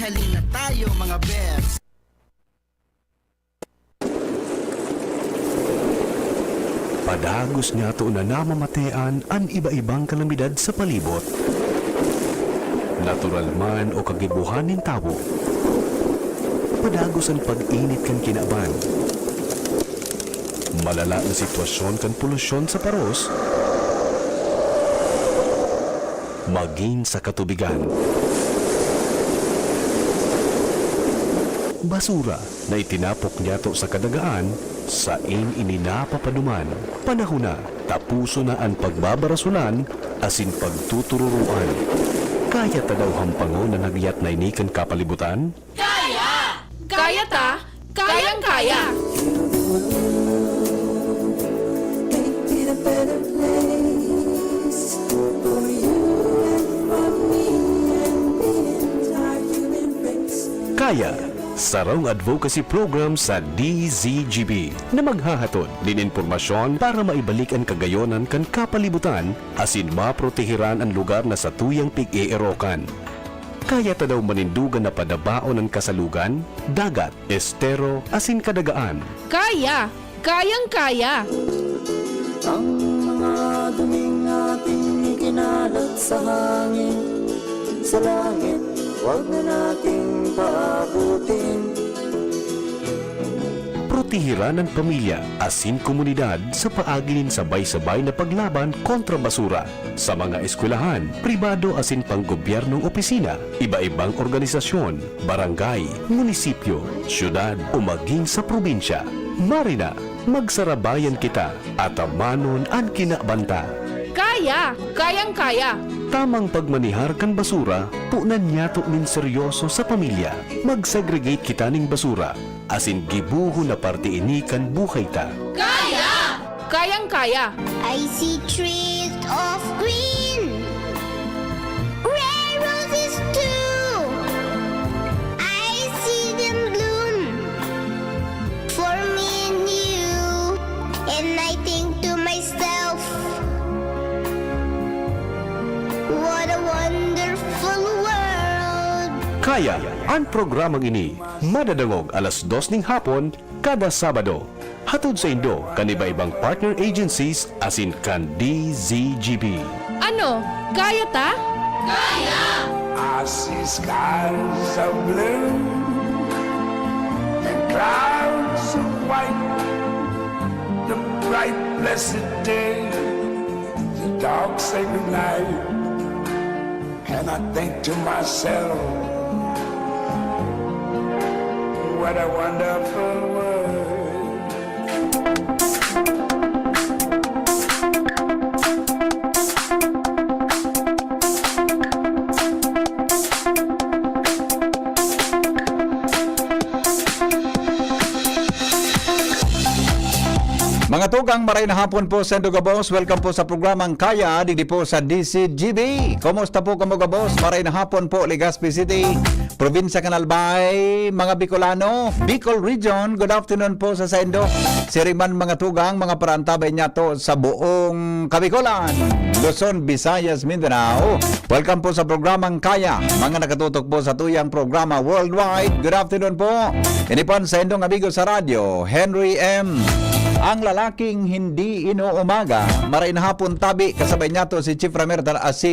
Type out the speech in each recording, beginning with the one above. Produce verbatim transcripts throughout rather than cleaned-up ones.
Halina tayo, mga best. Padagos niyato na namamatean an iba-ibang kalamidad sa palibot. Natural man o kagibohan nin tawo. Padagos an pag-init kan kinaban. Malala na sitwasyon kan polusyon sa paros. Magin sa katubigan. Basura na itinapok niyato sa kadagaan, sain ini napapaduman. Panahon na, tapuson na an pagbabarasolan asin pagtutururoan. Kaya ta daw hampangon an hagyat na ini kan kapalibutan? Kaya! Kaya ta! Kayang-kaya! Kaya, sarong advocacy program sa D Z G B na maghahatod nin impormasyon para maibalik an kagayonan kan kapalibutan asin maproteheran an lugar na satuyang pig-eerokan. Kaya ta daw manindogan na padabaon an kasalugan, dagat, estero, asin kadagaan. Kaya! Kayang-kaya! Ang mga duming ating ikinalat sa hangin, sa langit, huwag na nating paabutin. Proteheran an pamilya asin komunidad sa paagi nin sabay-sabay na paglaban kontra basura. Sa mga eskwelahan, pribado asin panggobyernong opisina, iba-ibang organisasyon, barangay, munisipyo, syudad o magin sa probinsya. Marina, magsarabayan kita, atamanon an kinaban ta. Kaya! Kayang-kaya! Tamang pagmanehar kan basura, punan niyato nin seryoso sa pamilya. Mag-segregate kita ning basura, asin gibohon na parte ini kan buhay ta. Kaya! Kayang-kaya! I see trees of green, red roses too. I see them bloom for me and you. And I think to myself, what a wonderful world. Kaya, an programang ini madadangog alas dos ning hapon kada Sabado. Hatod saindo kan iba-ibang partner agencies asin kan D Z G B. Ano? Kaya ta? Kaya! I see skies of blue and clouds of white. The bright blessed day, the dark sacred night. And I think to myself, what a wonderful world. Mga tugang, maray na hapon po sa indo gabos. Welcome po sa programang Kaya, digdi po sa D Z G B. Kumusta po kamo gabos? Maray na hapon po, Legazpi City, Probinsya kan Albay, mga Bicolano, Bicol Region, good afternoon po sa saindo. Siring man, mga tugang, mga paraantabay niyato sa buong Kabicolan, Luzon, Visayas, Mindanao. Welcome po sa programang Kaya. Mga nakatutok po sa tuyang programa worldwide, good afternoon po. Ini po an saindong amigo sa radyo, Henry M. Ang lalaking hindi inuumaga. Maray na hapon tabi, kasabay niyato si Chief Ramirez, ah, si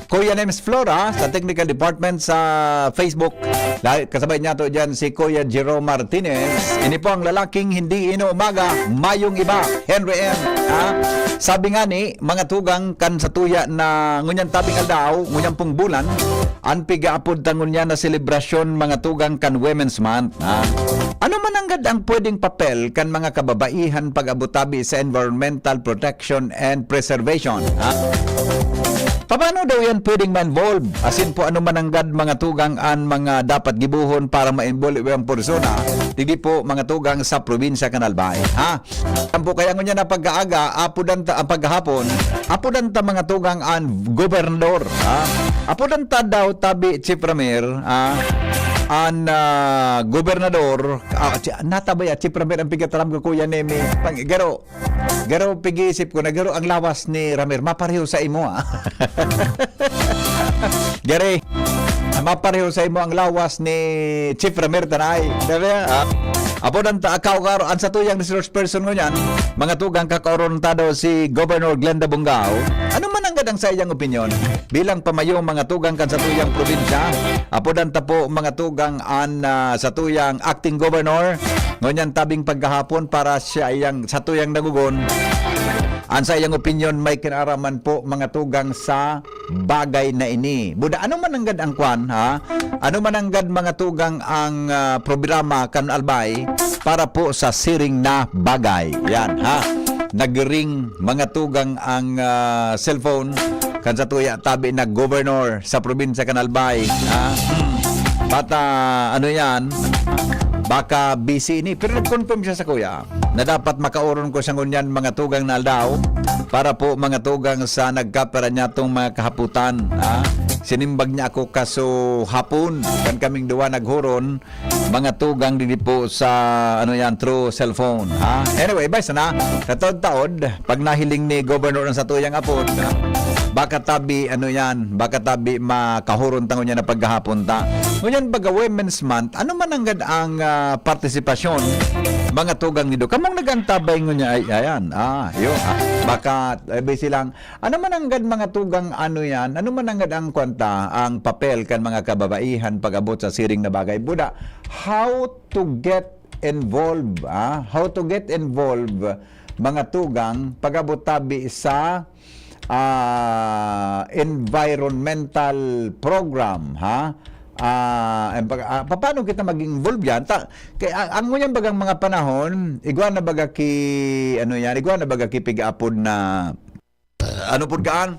Kuya Nems Flora sa technical department sa Facebook. La-, kasabay niyato diyan si Kuya Jerome Martinez. Ini po ang lalaking hindi inuumaga, mayong iba, Henry M. Ha? Sabi nga ni, mga tugang, kan satuya na ngunyan tabing aldaw, ngunyan pong bulan, an pigaapod ta ngunyan na selebrasyon, mga tugang, kan Women's Month. Ha? Ano man nanggad ang pwedeng papel kan mga kababaihan pag-abot tabi sa environmental protection and preservation? Ha? Paano daw yan pwedeng ma-involve? Asin po, ano man nanggad, mga tugang, an mga dapat gibohon para ma-involve ang persona, digdi po, mga tugang, sa probinsya kan Albay? Ha? An po kaya ngunyan na pagkaaga, apodan ta, ah, paghahapon, apodan ta, mga tugang, an gobernador, ha? Apodan ta daw tabi, Chief Ramir, ha? An, ah, gobernador, ah, chi-, nata ba ya, Chief Ramir, an pigataram ko, Kuya Nemi? Pang-, garo, garo, pig-iisip ko na garo ang lawas ni Ramir, mapareho sa imo, ah. Gari. Mapareho sa imo ang lawas ni Chief Ramir Tanay. Sabi niya, ah, apo dan ta, akaw karo, ang satuyang resource person ngunyan, mga tugang kakaoron ta daw si Governor Glenda Bongao. Ano man ang gadang sa iyang opinyon? Bilang pamayong mga tugang kan satuyang probinsya, apo dan ta po mga tugang an, ah, satuyang acting governor. Ngunyan tabing pagkahapon para siya iyang satuyang nagugon. An sa iyang opinyon, may kinaraman po mga tugang sa bagay na ini. Buda, ano man nanggad ang kwan, ha? Ano man nanggad mga tugang ang, ah, programa kan Albay para po sa siring na bagay? Yan, ha? Nagring mga tugang ang, ah, cellphone kan sa tuya tabi na governor sa probinsya kan Albay, ha? Bata, ano yan? Baka busy ini. Pero nag-confirm siya sa kuya na dapat makaoron ko siya ngunyan mga tugang na aldaw para po mga tugang sa nagkapera niya tong mga kahaputan, ha? Sinimbag niya ako kaso hapon, kan kaming duwa naghuron, mga tugang didi po sa, ano yan, through cellphone, ha? Anyway, basta na, sa taod-taod, pag nahiling ni Governor ang satuyang apod, baka tabi, ano yan, baka tabi makahuron tango niya na paghahapon ta. Ngunyan, baga Women's Month, ano man nanggad ang, ah, partisipasyon, mga tugang nido? Kamong nagantabay ngunyan, ay, ayan, ah, yun, ah, baka, eh, busy lang. Ano man nanggad mga tugang, ano yan? Ano man nanggad ang kwanta, ang papel kan mga kababaihan pag-abot sa siring na bagay? Buda, how to get involved, ah? How to get involved, mga tugang, pag-abot tabi sa, ah, environmental program, ha? Ah, ang pag-, ah, paano kita maging involved yan? Ta-, kay, ang, ang ngunyan bagang mga panahon, igwa na baga ki, ano yan, igwa na baga ki pig-apod na, ano pud kaan?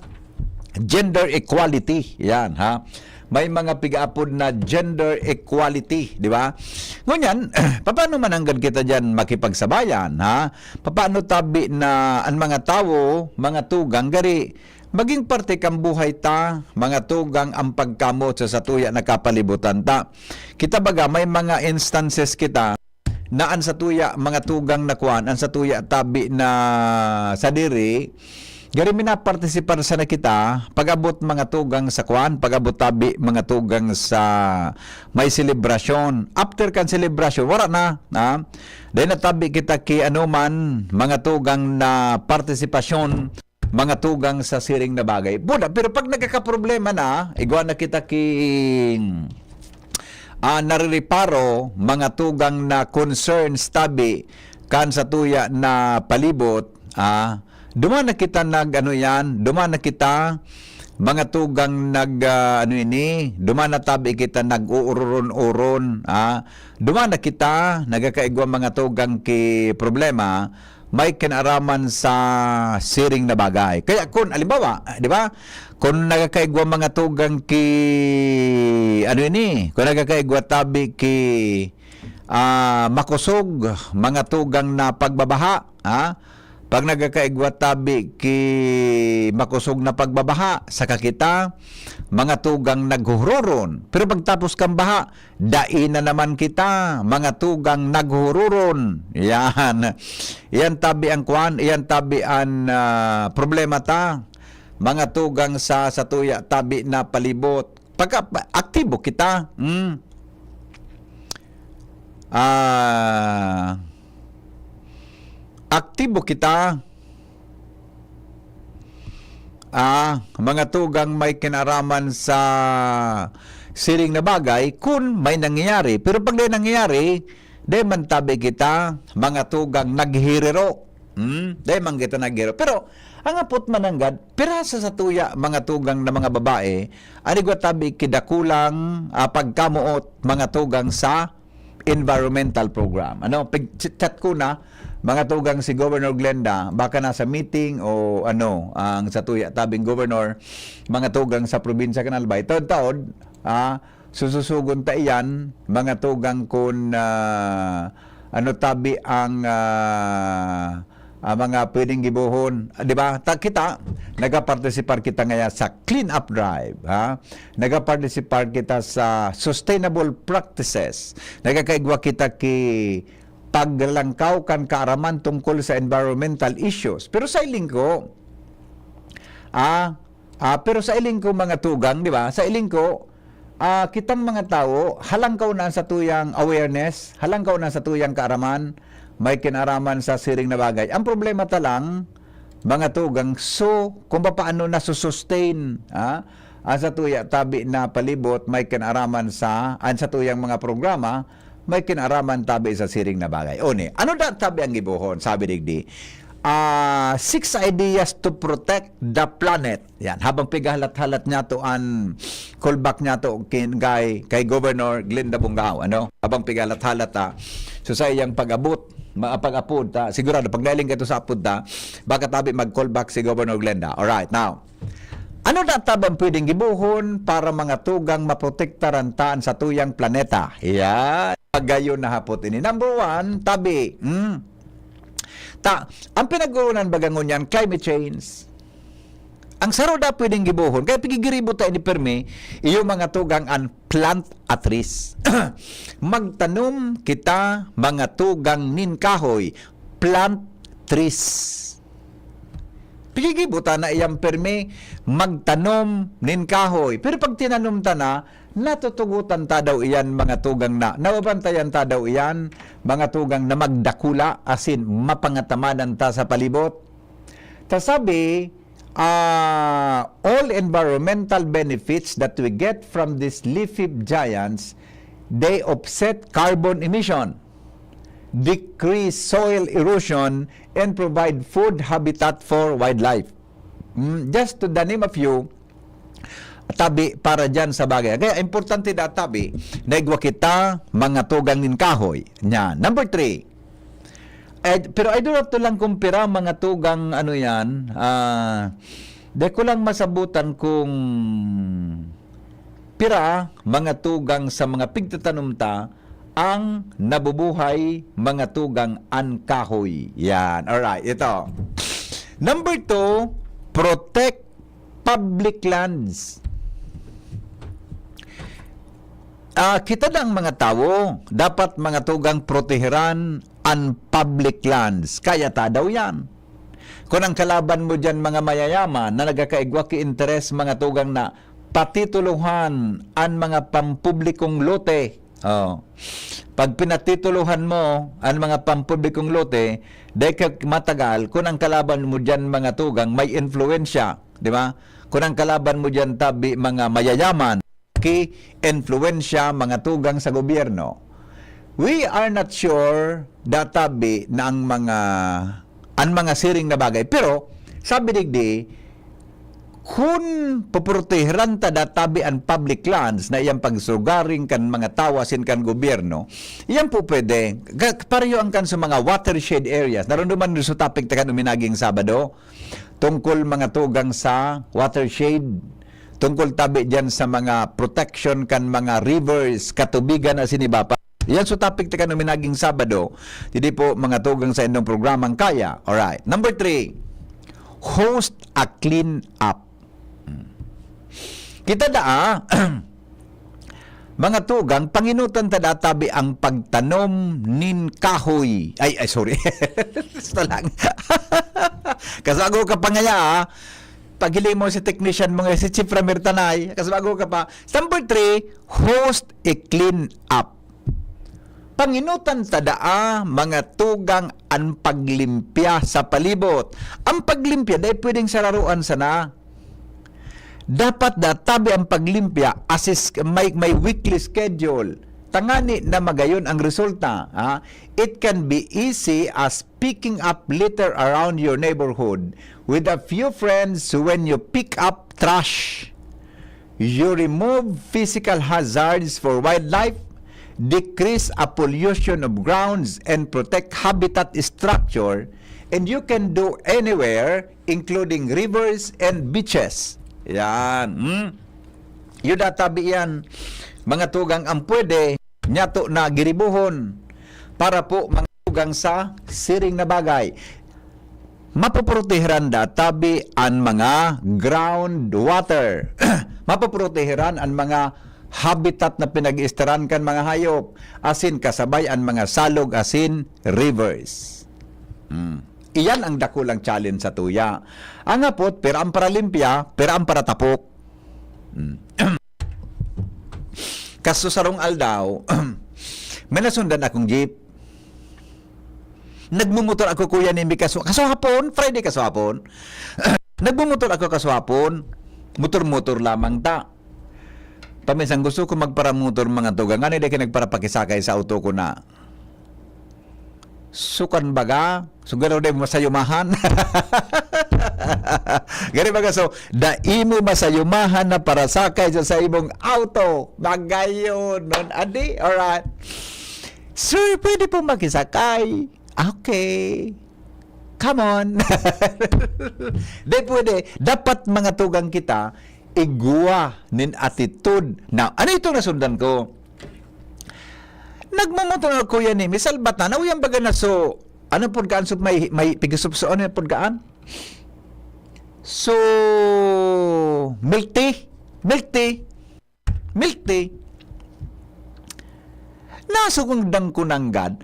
Gender equality. Yan, ha? May mga pig-apod na gender equality, di ba? Ngunyan, paano man hanggang kita dyan makipagsabayan, ha? Paano tabi na ang mga tawo, mga tugang, gari, maging parte kan buhay ta, mga tugang, ang pagkamot sa satuya na kapalibutan ta? Kita baga, may mga instances kita na an satuya, mga tugang na kwan, an satuya tabi na sadiri, gari minapartisipar sana kita, pag-abot mga tugang sa kwan, pag-abot tabi mga tugang sa may selebrasyon. After kan selebrasyon, wala na, ha? Dahil natabi kita ki ano man, mga tugang na partisipasyon, mga tugang sa siring na bagay. Buda, pero pag nagkakaproblema na, igwa na kita ki, ah, narireparo, mga tugang na concerns tabi kan satuya na palibot, ah, duman na kita nag, ano yan, duman na kita, mga tugang nag, ah, ano ini, duman na tabi kita nag-uururon-uron, ah, duman na kita, nagkakaigwa mga tugang ki problema, may kinaraman sa siring na bagay. Kaya kun, alimbawa, di ba? Kung nagkakaigwa mga tugang ki, ano ini, kung nagkakaigwa tabi ki, ah, makosog, mga tugang na pagbabaha, ha? Pag nagkakaigwa tabi ki makosog na pagbabaha, saka kita, mga tugang naghuhururon. Pero pagtapos kan baha, dai na naman kita, mga tugang naghuhururon. Yan. Yan tabi ang kwan, yan tabi an, ah, problema ta. Mga tugang sa satuya tabi na palibot. Pagka, aktibo kita. Hmm. Ah, aktibo kita. Ah, mga tugang may kinaraman sa siring na bagay, kun may nangyayari. Pero pag di nangyayari, di man tabi kita, mga tugang naghiriro. Hmm? Di man kita naghiriro. Pero, ang apot mananggad, pirasa sa tuya, mga tugang na mga babae, anigwa tabi kidakulang, ah, pagkamuot, mga tugang sa environmental program. Ano, pag-chat ko na, mga tugang si Governor Glenda, baka nasa meeting o ano, ang sa tuya tabing governor, mga tugang sa probinsya kan Albay, taod-taod, ah, sususugon ta iyan, mga tugang kun, ah, ano tabi ang, ah, ah, mga pwedeng gibohon, ah, di ba? Ta-, kita, nagapartisipar kita ngaya sa clean up drive, ha? Nagapartisipar kita sa sustainable practices. Nagkakaigwa kita ki paglangkaw kan kaaraman tungkol sa environmental issues. Pero sa iling ko, ah, ah, pero sa iling ko, mga tugang, di ba? Sa iling ko, Ah, kitang mga tawo, halangkaw na an satuyang awareness, halangkaw na an satuyang kaaraman, may kinaraman sa siring na bagay. Ang problema ta lang, mga tugang, so, kung papaano nasusustain, ah, ang satuya tabi na palibot, may kinaraman sa, ang satuyang mga programa, may kinaraman tabi sa siring na bagay. Oni, ano da tabi ang gibohon? Sabi digdi, ah, six ideas to protect the planet. Yan, habang pigahalat-halat niya to an callback niya to kin-, kay, kay Governor Glenda Bongao, ano? Habang pigahalat-halat ta, so sa iyang pag-abot, ma-, pag-apod ta, sigurado, pag nailing ka to sa apod ta, baka tabi mag-callback si Governor Glenda. Alright, now, ano na tabang pwedeng gibohon para mga tugang maprotektaran ta an satuyang planeta? Yan. Pagayon na hapot ini. Number one, tabi. Hmm. Ta, ang pinag-uunan baga ngunyan, climate change. Ang saro da pwedeng gibohon, kaya pigigiribo ta ini permi, iyo mga tugang an plant a trees. Magtanom kita mga tugang nin kahoy, plant trees. Pigigibo ta na iyan permi, magtanom nin kahoy. Pero pag tinanom ta na, natutugutan ta daw iyan mga tugang na, nababantayan ta daw iyan mga tugang na magdakula, asin mapangatamanan ta sa palibot. Ta sabi, ah, all environmental benefits that we get from these leafy giants, they offset carbon emission, decrease soil erosion, and provide food habitat for wildlife. Mm, just to the name a few, tabi para dyan sa bagay. Kaya importante da tabi, naigwa kita, mga tugang nin kahoy. Yan. Number three. Eh, pero I don't have to lang kung pira, mga tugang, ano yan, ah, di ko lang masabutan kung pira, mga tugang sa mga pigtatanom ta, ang nabubuhay, mga tugang, an kahoy. Yan. Alright, ito. Number two, protect public lands. Ah, kita dang mga tawo, dapat mga tugang proteheran an public lands. Kaya ta daw yan. Kung ang kalaban mo dyan, mga mayayaman na nagkakaigwa ki interes, mga tugang na patitulohan an mga pampublikong lote. Oh. Pag pinatitulohan mo an mga pampublikong lote, dahil ka matagal, kung ang kalaban mo dyan, mga tugang, may influensya, di ba? Kung ang kalaban mo dyan, tabi, mga mayayaman, ki-influensya, mga tugang sa gobyerno. We are not sure da tabi na ang mga, ang mga siring na bagay. Pero, sabi digdi, kun poproteheran ta da tabi an public lands na iyang pagsugaring kan mga tawo asin kan gobyerno, iyan po pwede. Ga-, pareho ang kan sa mga watershed areas. Narunduman niyo sa topic ta kan uminaging Sabado, tungkol mga tugang sa watershed, tungkol tabi diyan sa mga protection kan mga rivers, katubigan asin iba pa. Yan sa topic ta kan uminaging Sabado. Didi po, mga tugang sa indong programang Kaya. Alright. Number three, host a clean up. Hmm. Kita daa, mga tugang, panginutan ta daa tabi ang pagtanom nin kahoy. Ay, ay, sorry. Basta lang. Kasago ka pa ngaya, ah. Paghiling mo si technician mo nga, si Chief Ramir Tanay, kasago ka pa. Number three, host a clean up. Panginutan ta daa, mga tugang, an paglimpya sa palibot. Ang paglimpya, dai pwedeng sararoan sana. Dapat da tabi ang paglimpya, asis-, may, may weekly schedule. Tangani na magayon ang resulta, ha? It can be easy as picking up litter around your neighborhood. With a few friends, when you pick up trash, you remove physical hazards for wildlife, decrease a pollution of grounds, and protect habitat structure, and you can do anywhere, including rivers and beaches. Yan. Hmm? Yun, tabi yan. Mga tugang ang pwede, nyato na giribuhon para po mga tugang sa siring na bagay. Mapoproteheran da tabi an mga groundwater. Mapoproteheran an mga habitat na pinag-iistaran kan mga hayop, asin kasabay an mga salog asin rivers. Hmm. Iyan ang dakulang challenge sa tuya. Ang hapot, pira ang paralimpya, pira ang paratapok. Hmm. Kaso sarong aldaw, may nasundan akong jeep. Nagmumotor ako, Kuya Nemi, kaso, kaso hapon, Friday kaso hapon. Nagmumotor ako kaso hapon. Motor-motor lamang ta. Paminsan gusto ko magparamotor, mga tugang. Ano, di ka nagparapakisakay sa auto ko na sukan baga? So, garo di mo masayumahan. Gari baga, so, dai mo masayumahan na parasakay sa, sa imong auto. Magayon nun. Adi, alright. Sir, pwede po makisakay? Okay. Come on. Di pwede. Dapat, mga tugang, kita igwa nin attitude. Now, ano itong nasundan ko? Nagmumotor na, Kuya Nemi, salbat na. Nauyan baga na, so, ano pod kaan? So, may, may pigisupso, ano pod kaan? So, milk tea. Milk tea. Milk tea. Nasugdan ko nanggad.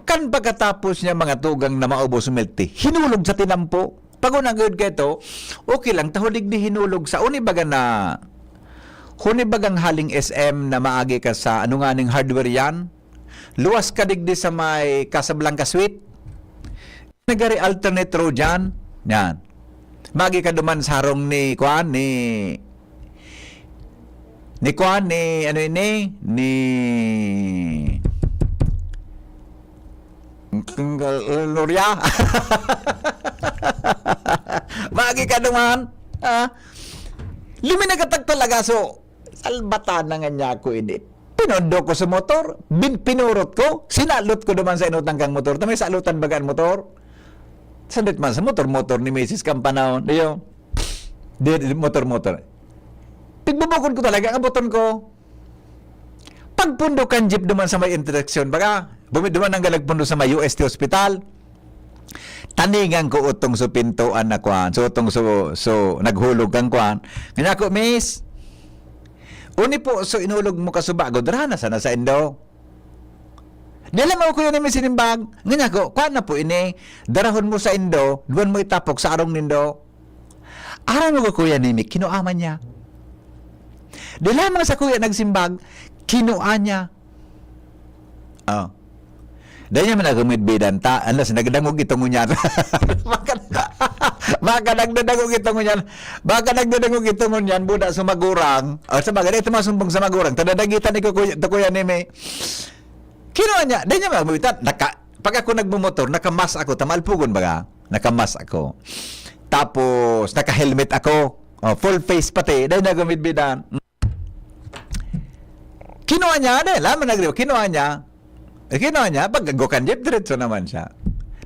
Kan pagkatapos niya, mga tugang, na maubos ang milk tea, hinulog sa tinampo. Pag unang gud ka ito, okay lang, tahudig di hinulog sa uni baga na, huni bagang haling S M na maagi ka sa, ano nga ning hardware yan? Luwas ka digdi sa may Casablanca Suite. Nagari alternate road yan. Yan. Maagi ka duman sa harong ni, kuan, ni, ni kuan, ni, ano ini, ni, Loria. Maagi ka duman. Ah. Lumi nagkatag talaga, so, salbatan na nga niya ako ini. Pinundo ko sa motor, bin-, pinurot ko, sinalot ko duman sa inutang kang motor. Ta may salutan baga an motor? Sandit man sa motor, motor ni Misis Campanao. Diyo. Di, di, motor, motor. Pigbubukod ko talaga, ang abuton ko. Pagpundo kan jeep duman sa may intersection, baga, bumi-, duman ang galagpundo sa may U S T Hospital. Taningan ko utong so pintoan na kwan. So, utong so, so, naghulog kang kwan. Kanya ko, "Miss, uni po, so inulog mo kasubago, dara na sana sa indo." Di alam ako, Kuya Nemi, sinimbag. Nganya ko, "Kwan na po ini, darahon mo sa indo, duwan mo itapok sa arong nindo." Aram mo ko, Kuya Nemi, kinuaman niya. Di lamang sa kuya nagsimbag, kinua niya. Oh. Dahil niya man nagumidbidan ta, alas, nagdangog itong ngunyan. Baka, baka nagdadangog itong ngunyan. Baka nagdadangog itong ngunyan, buda sa magurang. O, sa bagay, ito masumbong sa magurang. Tadadagitan ni Kuya, to Kuya Nemi. Kinuha niya, dahil niya magumidbidan. Naka, pag ako nagmumotor, nakamas ako, tamalpugon baga. Nakamas ako. Tapos, naka-helmet ako. Oh, full face pati. Dahil nagumidbidan. Kinuha niya, ano, alam mo, nagriwa, kinuha niya. Eh, kinuha niya, pag gago kan jeep, diretso naman siya.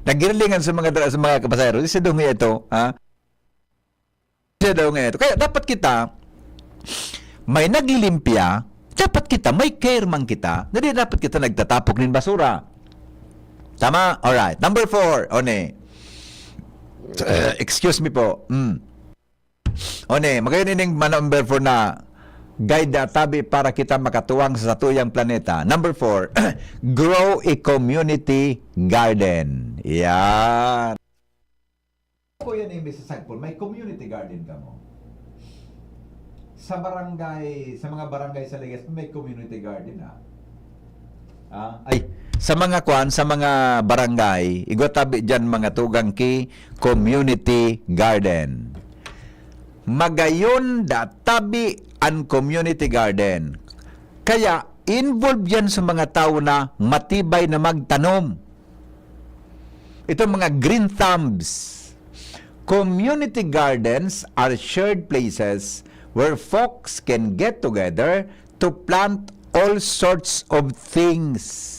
Nagirilingan sa mga dra-, sa mga kapasahero, si Dungi ito, ha? Si Dungi ito. Kaya dapat kita, may naglilimpya, dapat kita, may care man kita, na di dapat kita nagtatapok nin basura. Tama? Alright. Number four, one. Excuse me po. Mm. One, magayon ining ma-, number four na guide na tabi para kita makatuwang sa satuyang planeta. Number four, grow a community garden. Yan. Kuya Nemi, sa Sagpon, may community garden kamo? Sa barangay, sa mga barangay sa Legazpi, may community garden, ah. Ah, ay, sa mga kwan, sa mga barangay, igwa tabi diyan, mga tugang, ki community garden. Magayon da tabi an community garden. Kaya, involve yan sa mga tawo na matibay na magtanom. Itong mga green thumbs. Community gardens are shared places where folks can get together to plant all sorts of things.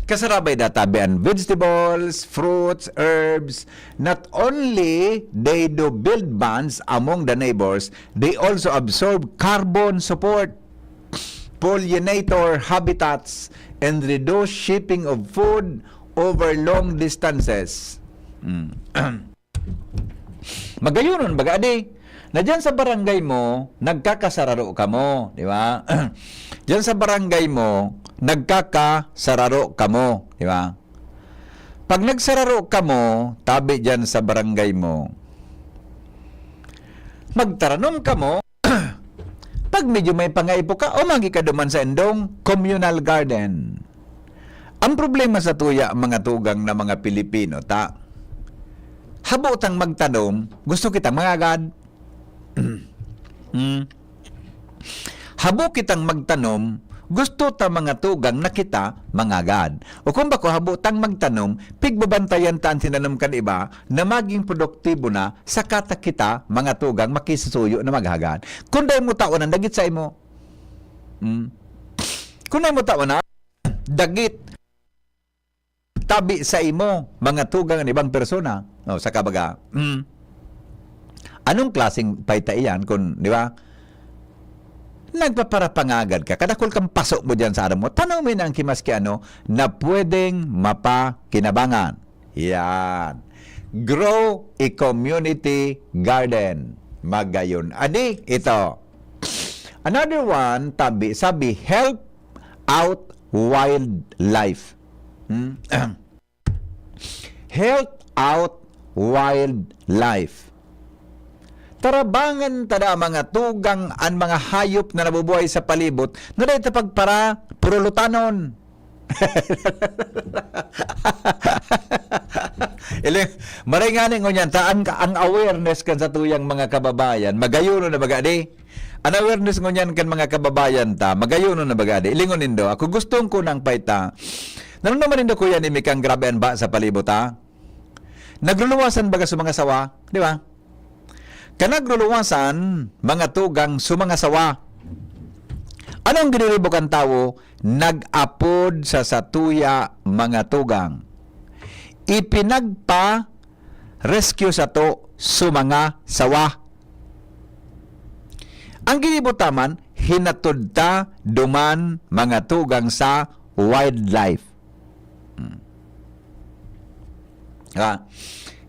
Kasarabay da tabi an vegetables, fruits, herbs. Not only they do build bonds among the neighbors, they also absorb carbon, support pollinator habitats, and reduce shipping of food over long distances. Mm. Magayonon, baga, adi, na diyan sa barangay mo, nagkakasararo kamo, di ba? Diyan sa barangay mo, nagkakasararo kamo, di ba? Pag nagsararo kamo, tabi diyan sa barangay mo, magtaranom kamo, Pag medyo may pangaipo ka, o magi ka duman sa indong communal garden. Ang problema sa tuya, mga tugang na mga Pilipino, ta, habo tang magtanom, gusto kitang mangagad. Hmm. Habo kitang magtanom, gusto ta mga tugang na kita mangagad. O kung bako habo tang magtanom, pigbabantayan ta an tinanom kan iba na maging produktibo na, saka ta kita, mga tugang, makisusuyo na maghagad. Kung dai mo tawanan, dagit sa imo. Hmm. Kung dai mo tawanan, dagit tabi sa imo, mga tugang an ibang persona. O, saka baga, hmm, anong klaseng paita iyan kun, di ba? Nagpaparapangagad ka, kadakul kang paso mo diyan sa harong mo, tanomi na ang kimaski ano na pwedeng mapakinabangan. Yan. Grow a community garden. Magayon. Adi, ito. Another one, tabi, sabi, help out wildlife. Hmm? Help out wildlife. Tarabangan ta da mga tugang an mga hayop na nabubuhay sa palibot na dai ta pagpara purulutanon. Ili, maray ngani ngunyan ta ang, ang awareness kan satuyang mga kababayan, magayon na baga di. An awareness ngunyan kan mga kababayan ta, magayon na baga di. Ilingon nindo, ako gustong ko nang paita. Naramdaman nindo, Kuya Nimi, kang grabe an ba sa palibot, ha? Nagluluwasan baga sa mga sawa, di ba? Kan nagluluwasan, mga tugang sa mga sawa. Ano ang giniribo kan tawo? Nag-apod sa satuya, mga tugang. Ipinagpa-rescue sato sa mga sawa. Ang ginibo ta man, hinatod ta duman, mga tugang, sa wildlife. Hmm. Ah,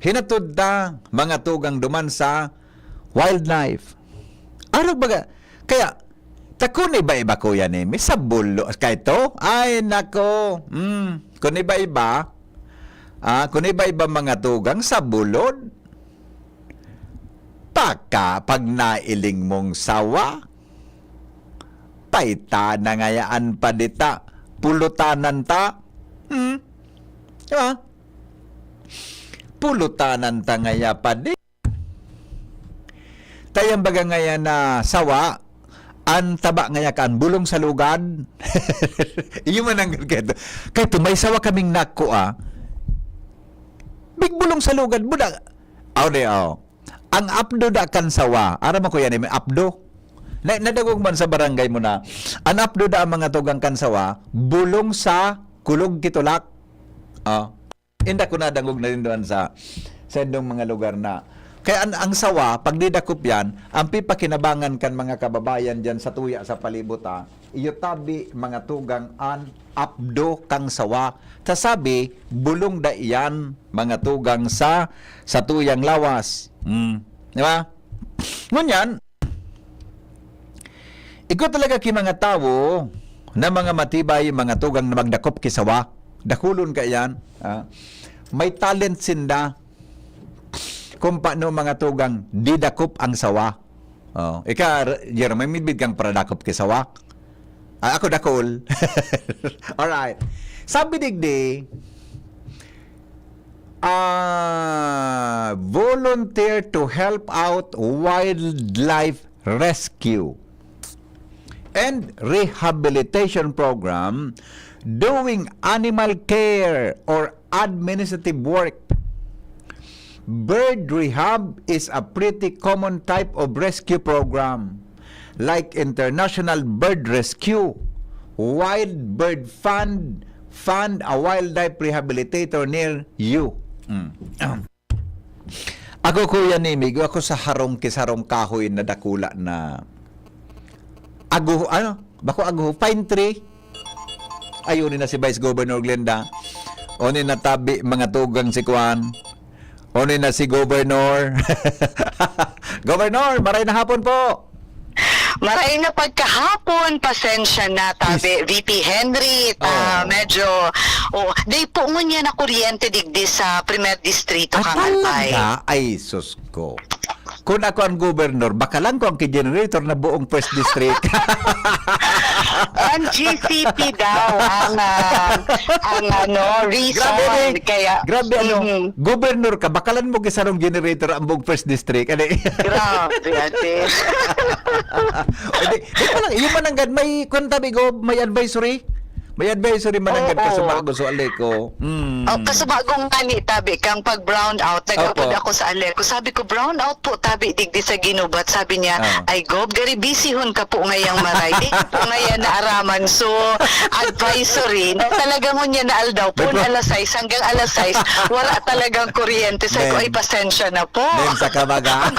hinatod ta, mga tugang, duman sa wildlife. Arog baga, kaya, ta kun iba-iba, Kuya Nemi, sa bulo, kay to? Ay, nako, mm, kun iba-iba, ah, kun iba-iba, mga tugang, sa bulod, paka pag nailing mong sawa, paita na ngayaan pa dita, pulutanan ta. Hmm? Di ba? Pulutanan ta ngaya pa di. Tayang baga ngaya na sawa, an taba ngaya kan bulong sa lugad. Iyo man ang kay to. Kay to, may sawa kaming nako, ah. Big bulong sa lugad, buda. Aw, di, aw. Ang apdo da kan sawa, aram mo, Kuya Nemi, apdo? Na, nadangog man sa barangay mo na, ang apdo da ang mga tugang kan sawa, bulong sa kulog kitulak. Ah. Inda ko nadangog na rin doon sa, sa indong mga lugar na. Kaya ang, ang sawa, pag didakop yan, ang pipakinabangan kan mga kababayan dyan sa tuya sa palibot, ah, iyo tabi, mga tugang, an apdo kang sawa. Ta sabi, bulong da iyan, mga tugang, sa, sa tuyang lawas. Hmm. Di ba? Ngunyan, igwa talaga ki mga tawo na mga matibay, mga tugang na magdakop ki sawa. Dakulon ka iyan. Ah. May talent sinda. Kung paano mga tugang didakop ang sawa. Oh, ika, Jer, may midbid kang paradakop ki sawa? Ah, ako dakul. Alright. Sabi digdi, ah, volunteer to help out wildlife rescue and rehabilitation program, doing animal care or administrative work. Bird rehab is a pretty common type of rescue program, like International Bird Rescue, Wild Bird Fund, fund a wildlife rehabilitator near you. Mm. Ako, Kuya Nimig, ako sa harong ki sarong kahoy na dakula na ago, ano? Bako ago, pine tree. Ay, uni na si Vice Governor Glenda. Uni na tabi, mga tugang si Kwan. Uni na si Governor. Governor, maray na hapon po. Maray na pagkahapon, pasensya na, tabi, V P Henry, ta, Oh. medyo, oh, day po ngunyan na kuryente digdi sa Primer Distrito, Ah, Kang Albay. Talaga? Ay, sus ko. Kung ako ang gobernador, bakalan ko ang ki-generator na buong first district. Ang G C P daw ang, ah, ang ano, reason. Grabe, eh. Kaya, Grabe, ano, mhm. Gobernador ka, bakalan mo ki sarong generator ang buong first district. Ano, eh? Grabe, ate. Hindi, di pa lang, yung mananggad, may, kwan tabi ko, may advisory. May advisory mananggad Oo. Kasubago sa Aleco. Mm. Oh, kasubago nga ni tabi kang pag-brown out, nag-abot Opo. Ako sa Aleco. Sabi ko, "Brown out po tabi digdi sa Ginubat." Sabi niya, Ah. "Ay, Gob, gari bisihon ka po ngayang maray." Di ko po ngayon naaraman. So, advisory, na talagang ngunyan na aldaw, May pon pro- alas sais hanggang alas sais, wala talagang kuryente. Sabi ko, Ma'am. "Ay, pasensya na po." Ma'am, sa kabaga.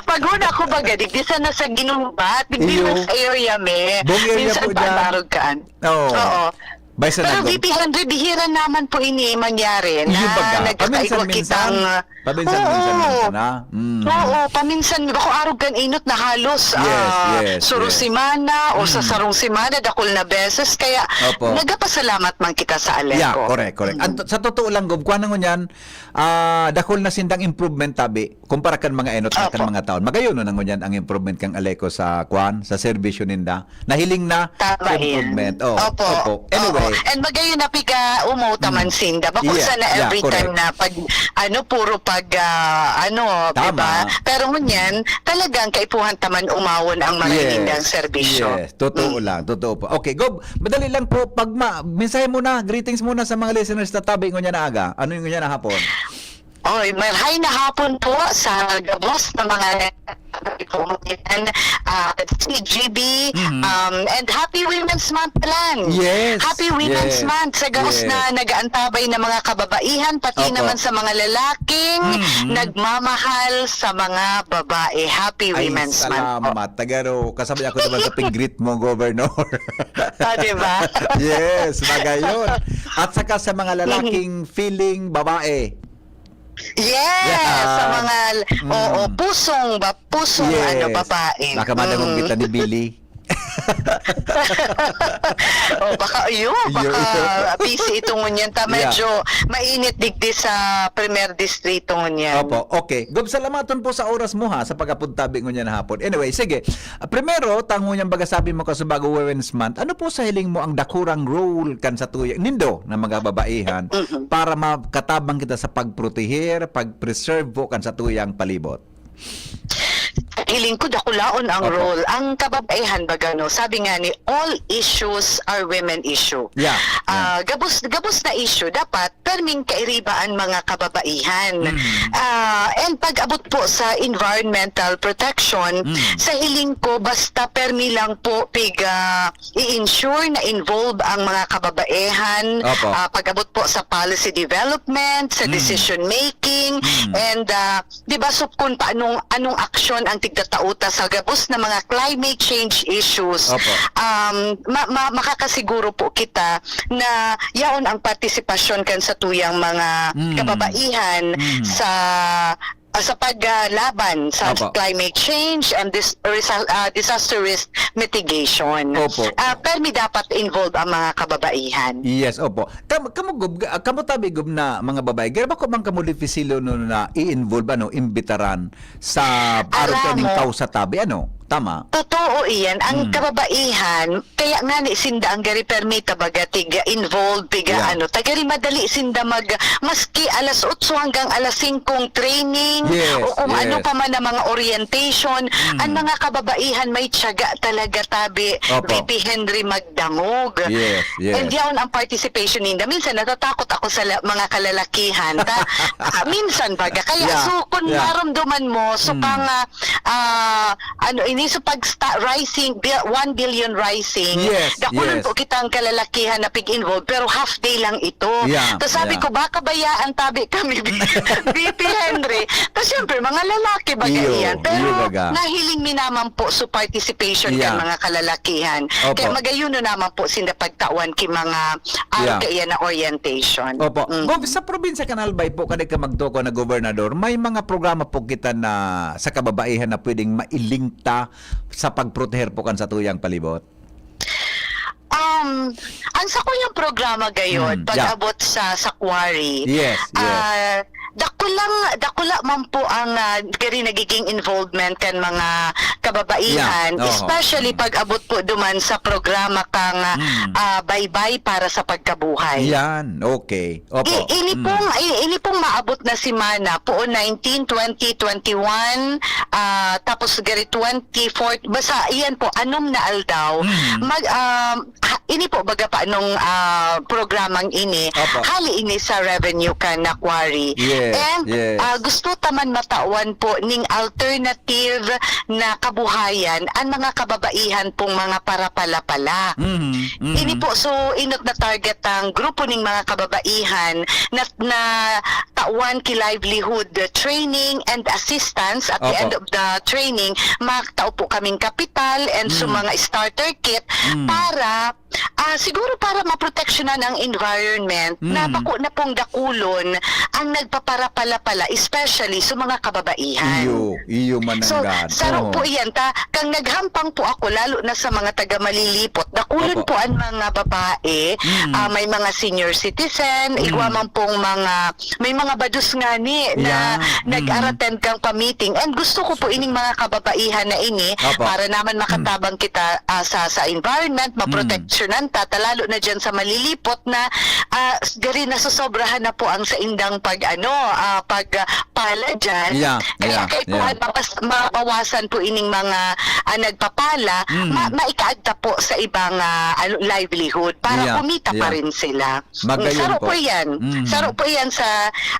Pag una ko baga, digdi sa nasa Ginubat, digdi Iyo. Sa area me. Buong area Minsan po pa dyan. Barog kaan. Oo. Oo. Bay sa Pero nagom- V P Henry, bihira naman po ini mangyari na Iyo baga, nagkakaigwa paminsan-minsan. Kitang Paminsan-minsan Oo. Minsan na. Mm. Oo, paminsan, bako arog kan inot na halos, Yes, ah, yes, suro yes. Semana o sa Mm. Sarong semana, dakul na beses. Kaya Opo. Nagapasalamat man kita sa Aleco. Yeah, correct, correct. Mm. Ang, sa totoo lang, Gob, kuha na ngunyan, ah, dakul na sindang improvement, tabi. Kumpara kan mga enot na kan Opo. Mga taon. Magayon na ngunyan ang improvement kang Aleco sa, kwan, sa serbisyo ninda. Nahiling na Tama improvement. Yan. Oh, Opo. Opo. Anyway. Oo. And magayon na piga umaw taman Mm. Sinda. Bako Yeah, sana yeah, every correct. Time na pag, ano, puro pag, ah, ano, Tama. Diba? Pero ngunyan, talagang kaipuhan taman umawon ang mga Yes. Nindang serbisyo. Yes. Totoo Mm. Lang. Totoo po. Okay, Gob, madali lang po. Pag ma-, mensahe muna, greetings muna sa mga listeners na tabi ngunyan na aga. Ano yung ngunyan na hapon? Oy, marhay na hapon po sa gabos na mga nagtatabay po ngunyan, ah, C G B, Mhm. Um, and happy Women's Month, Alan. Yes, Happy Women's yes, Month sa gabos yes. Na nag-aantabay na mga kababaihan, pati Opo. Naman sa mga lalaking Mhm. Nagmamahal sa mga babae. Happy Ay, Women's Month po. Salamat. Tagaro, kasabay ako naman sa pag-greet mo, Governor. Ah, di ba? Yes, magayon. At saka sa mga lalaking Mhm. Feeling babae. Yes, Yeah. Sa mga, Mm. Oo, pusong ba-, pusong Yes. Ano, babae. Baka madangog Mm. Kita ni Billy. Oh, baka, ayun, Iyo, baka ito. Busy ito ngunyan. Ta, Yeah. Medyo mainit digdi sa Primer Distrito ngunyan. Opo, okay. Gob, salamaton po sa oras mo, ha, sa pag-apod tabi ngunyan hapon. Anyway, sige. Ah, primero, tango niyang baga sabi mo, kasubago Women's Month, ano po sa hiling mo ang dakurang role kan sa tuyang nindo na mga babaihan Mm-mm. Para makatabang kita sa pagproteher, pag-preserve po kan sa tuyang palibot? Hiling ko dakulaon ang Opo. Role. Ang kababaihan baga, no, sabi nga ni, all issues are women issue. Yeah, Ah, yeah. Gabos, gabos na issue, dapat perming kairiba an mga kababaihan. Mm. Ah, and pag-abot po sa environmental protection, Mm. Sa hiling ko, basta permi lang po piga i-ensure na involve ang mga kababaihan, Opo. Ah, pag-abot po sa policy development, sa Mm. Decision making, Mm. And, ah, di ba, Sop, kun paanong, anong aksyon ang tigtatao ta sa gabos na mga climate change issues, Opo. Um, ma-, ma-, makakasiguro po kita na yaon ang partisipasyon kan sa tuyang mga Mm. Kababaihan Mm. Sa ah, sa pag, ah, laban sa Opo. Climate change and dis-, resa-, ah, disaster risk mitigation. Opo. Ah, permi dapat involved ang mga kababaihan. Yes, opo. Kam-, kamo, Gob, ah, kamo tabi, Gob, na mga babae, garo ba ko man kamo dipisil no na i-involve, ano, imbitaran sa arog Alam kaning mo, kausa tabi, ano? Tama? Totoo iyan. Ang Mm. kababaihan, Kaya nga ni sinda ang gari permi, tabaga tiga involved, tiga Yeah. ano, tagari madali sinda mag, maski alas otso hanggang alas singkong training, Yes, o kung ano yes. pa man ang mga orientation, Mm. ang mga kababaihan may tiyaga talaga, tabi, Opo. V P Henry, magdangog. Yes, yes. And yaon ang participation ninda. Minsan natatakot ako sa la-, mga kalalakihan. Ta-, ah, minsan baga. Kaya Yeah, so, kung yeah. Maramdaman mo, so Mm. kang, ah, ah, ano, ini, so pag sta-, rising, bi-, one billion rising, Yes, dakulan yes. po kitang kalalakihan na pig-involve, pero half day lang ito. Yeah, So sabi yeah. ko, baka bayaan tabi kami, V P Henry. Ta syempre, mga lalaki baga Iyo, iyan. Pero iyo baga. Nahiling mi naman po, so participation Yeah. kan mga kalalakihan. Opo. Kaya magayuno naman po sinda pagtawan ki mga Yeah. arog kaiyan na orientation. Opo. Mm. Gob, sa probinsya kan Albay po, kada ka magtukaw na gobernador, may mga programa po kita na sa kababaihan na pwedeng mailingta sa pagproteher po kan satuyang palibot? Um, ang sakuyang programa gayon, Hmm, yeah. pag-abot sa, sa quarry, Yes, yes. ah, Dakulang dakula man po ang, ah, gari nagiging involvement kan mga kababaihan, Yeah, oho. especially Mm. pag abot po duman sa programa kang, ah, Mm. ah, Baybay para sa Pagkabuhay. Yan, okay. Opo. I-, ini Mm. pong, i-, ini pong maabot na semana, po nineteen, twenty, twenty-one, ah, tapos gari twenty-four, basta iyan po, anom na aldaw. Mm. Mag, um, ha, ini po, baga pa nung, ah, programang ini, Opo. hali ini sa revenue kan Macquarie. Yes, And, yes. ah, gusto ta man matawan po ning alternative na kabuhayan an mga kababaihan pong mga parapala-pala. Mhm, mhm. Ini po, so, inot na target ang grupo ning mga kababaihan na, na tawan ki livelihood training and assistance. At the Opo. end of the training, magtao po kaming kapital and sa Mm. mga starter kit Mm. para, ah, siguro para maproteksyonan ang environment na Mm. bako na pong dakulon ang nagpaparapala-pala, especially sa mga kababaihan. Iyo, iyo man So, ang gad. saro Oo. po iyan ta, kang naghampang po ako, lalo na sa mga taga Malilipot, dakulon Opo. po ang mga babae, Mm. ah, may mga senior citizen, Mm. igwa man pong mga, may mga bados ngani na Yan. Mm. nag-arattend kang pa-meeting. And gusto ko po ining mga kababaihan na ini, Opo. para naman Mm. makatabang kita, ah, sa, sa environment, Mm. maproteksyonan ta, ta, lalo na dyan sa Malilipot na, ah, s-, gari nasosobrahan na po ang saindang pag, ano, ah, pag, ah, pala dyan. Yeah, Kaya yeah, kahit yeah. mapas-, mabawasan po ining mga, ah, nagpapala, Mm. ma-, maikaagta po sa ibang, ah, ano, livelihood para Yeah, kumita pa yeah. rin sila. Magayon Saro po. po yan. Mm. Saro po yan sa,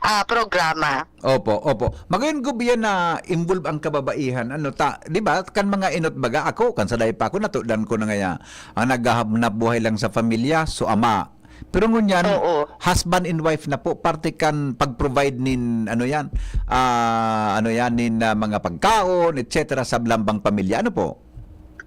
ah, programa. Opo, opo. Magayon, Gob, yan na involve ang kababaihan. Ano, ta-, di ba? Kan mga inot baga, ako, kan sa dai pa ako, natudan ko na ngaya. Ang naghahanap buhay lang sa pamilya, so ama. Pero ngunyan, Oo. husband and wife na po, parte kan pag-provide nin, ano yan, ah, ano yan, nin, ah, mga pagkaon, et cetera sa lambang pamilya. Ano po?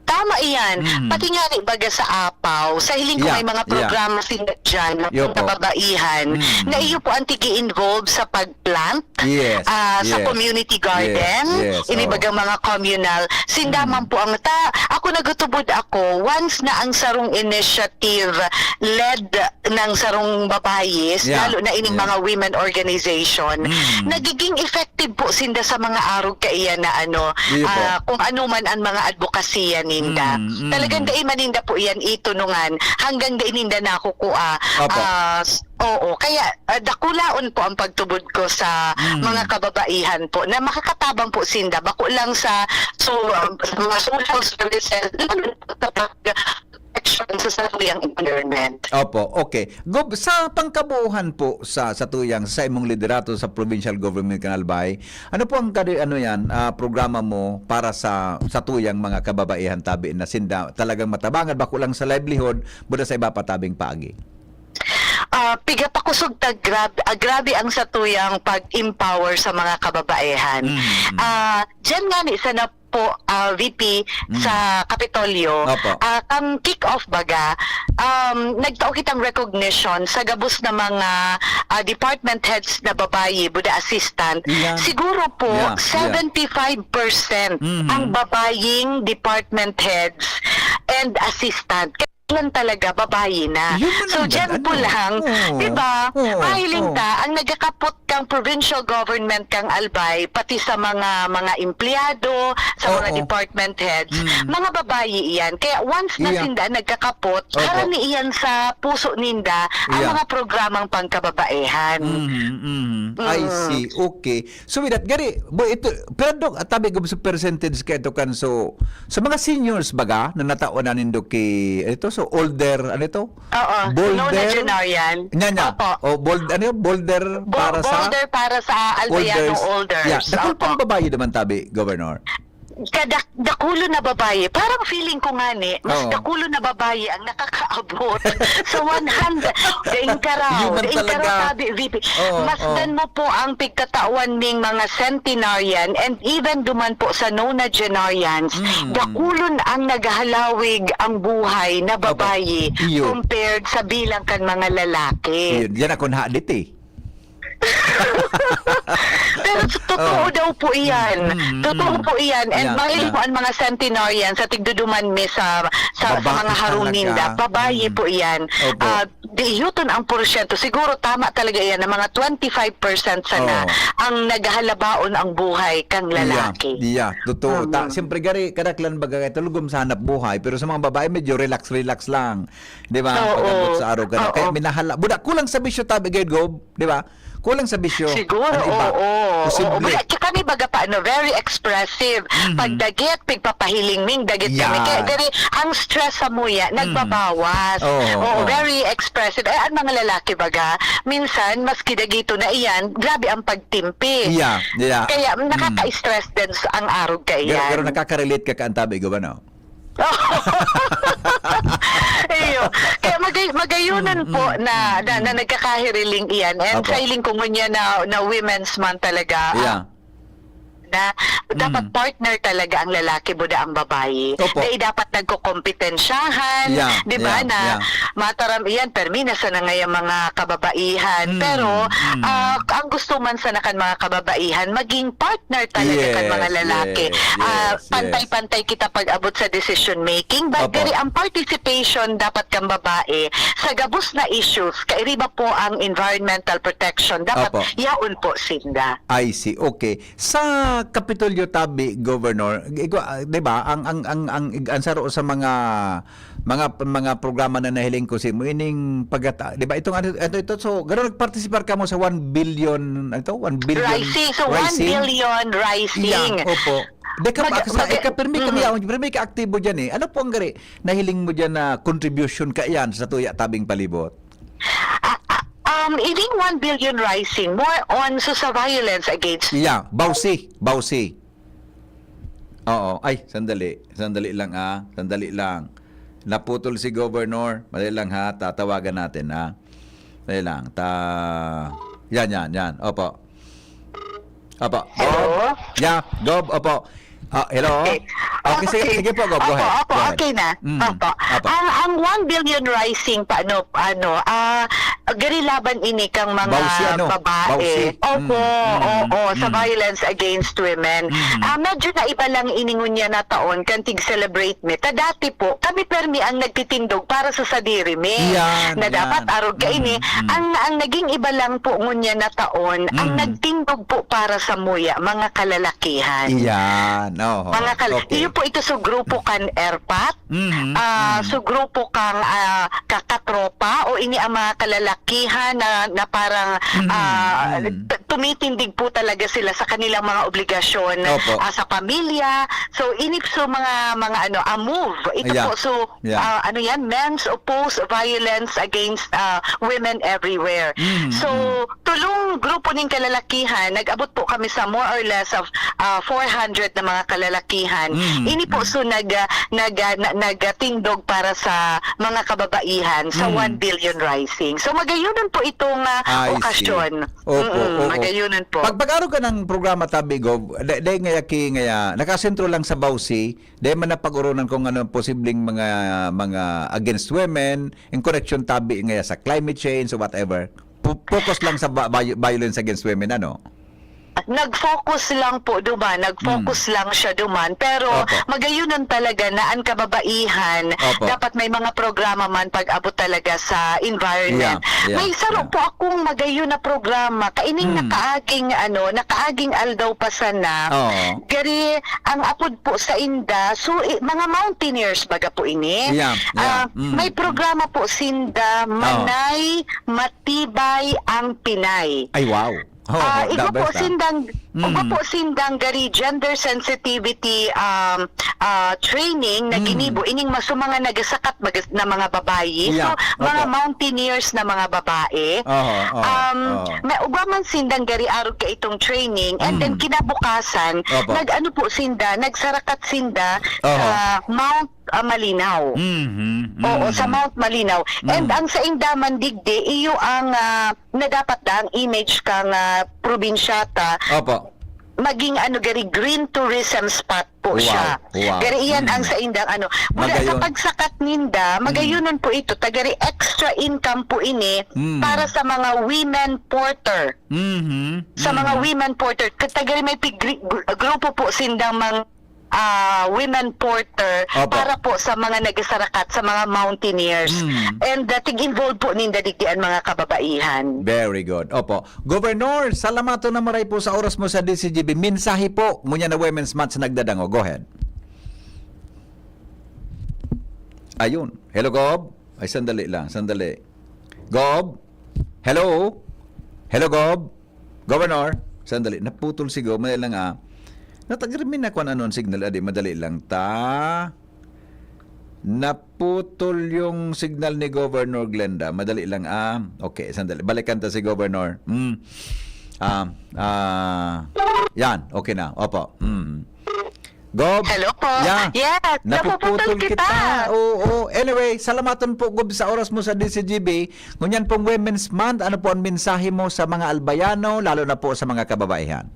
Tama iyan. Mm. Pati nga ni baga sa Apaw, sa hiling ko Yeah, may mga yeah. programa sila dyan, na Yo po. kababaihan, Mm. na iyo po ang tigi-involve sa pag-plant, Yes, ah, sa yes. community garden, Yes, yes, ini oo. bagang mga communal. Sinda Mm. man po ang ta-, ako nagutubod ako, once na ang sarong initiative led ng sarong babayi, Yeah, lalo na ining yeah. mga women organization, Mm. nagiging effective po sinda sa mga arog kaiyan na ano, Iyo po. ah, kung ano man ang mga adbokasiya ninda. Mm, mm. Talagang dai man ninda po iyan itunungan, hanggang dai ninda nakukua. Opo. Ah, s-, oo, kaya, ah, dakulaon po ang pagtubod ko sa Mm. mga kababaihan po na makakatabang po sinda, bako lang sa, so, um, sa mga social services, lalo na po sa pag-, protection sa satuyang environment. Opo, okay. Gob, sa pangkabuuhan po sa, satuyang, sa imong liderato sa provincial government kan Albay, ano po ang kadi-, ano yan, ah, programa mo para sa, satuyang mga kababaihan tabi na sinda talagang matabangan, bako lang sa livelihood, buda sa iba pa tabing paagi? Ah, piga pa kusog ta grab-, ah, grabe ang satuyang pag-empower sa mga kababaihan. Mm, mm. Ah, diyan nga ni sana po, ah, V P, Mm. sa Kapitolyo, Opo. ah, kang kick-off baga, um, nagtao kitang recognition sa gabos na mga, ah, department heads na babayi, buda assistant. Yeah. Siguro po, Yeah, yeah. seventy-five percent Mhm. ang babaying department heads and assistant. Kailan talaga babayi na. Yun man So, ang dyan ganda, po no? lang, Oo. di ba? Oo. Mahiling Oo. ta, ang nagkakapot kang provincial government kang Albay, pati sa mga, mga empleyado, sa mga Oo. department heads, Mm. mga babayi iyan. Kaya once na Yeah. sinda nagkakapot, Opo. harani iyan sa puso ninda ang Yeah. mga programang pangkababaehan. Mhm, mhm. I Mm. see. Okay. So, with that, gari, bo, ito, pero, Doc, tabi ko sa percentage ka ito kan, so, sa mga seniors baga, na natawan na nindo ki, ito, so, older, ano ito? Oo, Bolder? nonagenarian. Nya, nya. Opo. O, bold, ano yun? Bolder Bo-, para sa bolder para sa Albayano Olders. Olders. Yeah. Dakul Opo. pang babayi naman tabi, Governor. Kadak-, dakulo na babayi. Parang feeling ko nga ni, mas Oo. dakulo na babayi ang nakakaabot sa one hundred. Daing karaw, Yun man daing karaw talaga. tabi, V P. Oo, Masdan oo. mo po ang pigtatawan ning mga centenarian and even duman po sa nonagenarians, Mm. dakulon ang naghahalawig ang buhay na Opo. babayi Iyo. compared sa bilang kan mga lalaki. Iyo. Yan akong hadit eh. Pero totoo Oh. daw po iyan. Mm, mm, Totoo mm. po iyan. And Yeah, mahilig yeah. po ang mga centenarians sa tigduduman mi sa, sa, sa Babae mga harong talaga. ninda. Babae Mm. po iyan. Opo. Ah, di yuton ang porsyento. Siguro tama talaga iyan na mga twenty-five percent sana Oo. ang naghahalabaon ang buhay kang Iya, lalaki. iya. Totoo. Ta-, Mm. siyempre, gari, kadaklan baga kay tulugom sa hanap buhay. Pero sa mga babae, medyo relax-relax lang. Di ba? Oo. Pag-abot sa araw ka na. Oo. Kaya minahala-, buda, kulang sa bisyo tabi, gayud, Gob. Di ba? Kulang sa bisyo Siguro, ang iba. oo. Posible. Oo. Buda, tsaka may baga pa, ano, very expressive. Mhm. Pag dagit, pigpapahiling ming dagit kami. Yan. Kaya diri, ang stress sa muya, Mm. nagbabawas. Oo, Oo, oo. very expressive. Eh, ang mga lalaki baga, minsan, maski dagito na iyan, grabe ang pagtimpi. Yeah, yeah. Kaya Mm. nakaka-stress din sa, ang arog Pero, kaiyan. pero nakaka-relate ka kaantabi, Gob, ano? Iyo. Kaya magay-, magayunan Mm, po mm, na, mm, na, na mm. nagkakahiriling iyan. And Apo. sa hiling ko ngunyan na, na Women's Month talaga, Yeah. ah, na dapat Mm. partner talaga ang lalaki, buda ang babayi. Opo. Dahil dapat nagkokompetensyahan, Yeah, di ba, yeah, na yeah. mataram iyan, permi na sana ngaya mga kababaihan. Mm, Pero, mm. ah, ang gusto man sana kan mga kababaihan, maging partner talaga kan mga Yes, lalaki. yes, Ah, yes. pantay-pantay kita pag-abot sa decision making. But Opo. diri ang participation dapat kan babae sa gabos na issues, kairiba po ang environmental protection, dapat Opo. yaon po sinda. I see. Okay. Sa Kapitolyo tabi, Governor, igwa-, ah, 'di ba, ang, ang, ang, ang, ang saro sa mga, mga, mga programa na nahiling ko sa imo, ining pagata-, 'di ba, itong ano, ano ito, so, gano'n nagpartisipar kamo sa one billion, ano ito, one billion Rising. So, one Rising? billion Rising. Yeah, opo. Di ka Mag-, ba, sa, mag-, ika, pirmi kami mhm. yaon, pirmi ka aktibo diyan eh. Ano po ang gari, nahiling mo diyan na contribution ka iyan sa tuya tabing palibot? Ah, ah, um, ining one billion Rising, more on so sa violence against Yeah, Bausi, Bausi. Oo. Ay, sandali. Sandali lang, ah. Sandali lang. Naputol si Governor. Madali lang, ha. Tatawagan natin, ha. Dali lang. Ta-, yan, yan, yan. Opo. Opo. Hello? Gob? Yeah, Gob, opo. Ah, hello? Okay. Okay, sige, Okay. sige po, Gob. Go Opo, ahead. opo, Go ahead. okay na. Mm. Opo. Opo. Ang, ang one billion Rising pa, ano, ano, ah, gari laban ini kang mga Bausi, ano? babae. Bausi. Opo, Mm, mm, oo, sa mm. violence against women. Mm. Ah, medyo naiba lang ini ngunyan na taon, kan tig-celebrate mi. Ta dati po, kami permi ang nagtitindog para sa sadiri mi. Yan, Na dapat yan. arog ka ini. Mm, mm. Ang, ang naging iba lang po ngunyan na taon, ang Mm. nagtindog po para sa muya, mga kalalakihan. Yan, oho. Mga kal-, Okay. iyo po ito sa grupo kan ERPAT. Mhm, Ah, mhm. so grupo kang, ah, kakatropa o ini ang mga kalalakihan na, na parang, Mhm, ah, mhm. t-, tumitindig po talaga sila sa kanilang mga obligasyon, Opo. ah, sa pamilya. So, ini so mga, mga ano, ah, move. Ito Yeah. po, so, Yeah. ah, ano yan? Men's Opposed Violence Against, ah, Women Everywhere. Mhm, So, mhm. tulong grupo ning kalalakihan, nag-abot po kami sa more or less of, ah, four hundred na mga kalalakihan. Mm, Ini po, mm. so, nag, ah, nag, ah, na-, nagtindog para sa mga kababaihan sa Mm. one billion Rising. So, magayunan po itong, ah, I see. okasyon. Opo, Mm-mm, oo. magayunan po. Pag, pag-aro ka ng programa, Tabi Gov, da-, dahil ngaya ki-, ngaya, nakasentro lang sa Bausi, dahil man napag-urunan kung ano ang posibleng mga, mga against women, in correction, Tabi, ngaya sa climate change o whatever. Pu-, focus lang sa ba-, vi-, violence against women, ano? Nag-focus lang po duman, nag-focus Hmm. lang siya duman, pero Opo. magayunan talaga na ang kababaihan, Opo. dapat may mga programa man pag-abot talaga sa environment. Yeah, yeah, May saro yeah. po akong magayon na programa, kaining Hmm. nakaaging, ano, nakaaging aldaw pa sana. Oo. Gari, ang apod po sa inda, so, i-, mga mountaineers baga po ini. Yeah, yeah. Ah, Mm, may mm. programa po sinda, Oo. Manay, Mat-, Tibay ang Pinay. Ay, wow. Oh, Ah, the igwa po best, ah. sindang, Mm. igwa po sindang gari gender sensitivity, um, ah, training na Mm. ginibo ining maso mga nagasakat bagas-, na mga babayi. Yeah, So, mga opo. mountaineers na mga babae. Oho, oho, Um, oho. may ugwa man sindang gari arog ka itong training and then Mm. kinabukasan, Opo. nag-ano po sinda, nagsarakat sinda Oho. sa Mount ah, Malinaw. Mhm, Oo, sa mhm. Mount Malinaw. And Mm. ang sainda man digdi, iyo ang, ah, na dapat da ang image kang, ah, probinsyata. Opo. maging ano, gari green tourism spot po Wow, siya. Wow. Gari iyan ang Mm. saindang ano. Mula sa Magayon. pagsakat ninda, Mm. magayunon po ito, tagari extra income po ini Mm. para sa mga women porter. Mhm. Sa mga Mhm. women porter, ka-, tagari may pigri-, gru-, grupo po sindang mga, ah, women porter Opo. para po sa mga nagasarakat, sa mga mountaineers. Mm. And, ah, tig-involve po ninda digdi an mga kababaihan. Very good. Opo. Governor, salamaton na maray po sa oras mo sa D C G B. Mensahe po, ngunyan na Women's Month sa nagdadangog. Go ahead. Ayun. Hello, Gob? Ay, sandali lang, sandali. Gob? Hello? Hello, Gob? Governor? Sandali, naputol si Gob. Madali lang, ah. Natagrimin na kung ano ang signal. Adi, madali lang. Ta? Naputol yung signal ni Governor Glenda. Madali lang, ah. Okay, sandali. Balikan ta si Governor. Mm. Ah, ah, yan, okay na. Opo. Mm. Gob? Hello po. Yeah. Yes, Napuputol napuputol kita. kita. Oo. Anyway, salamaton po, Gob, sa oras mo sa D C G B. Ngunyan pong Women's Month, ano po ang mensahe mo sa mga Albayano, lalo na po sa mga kababaihan?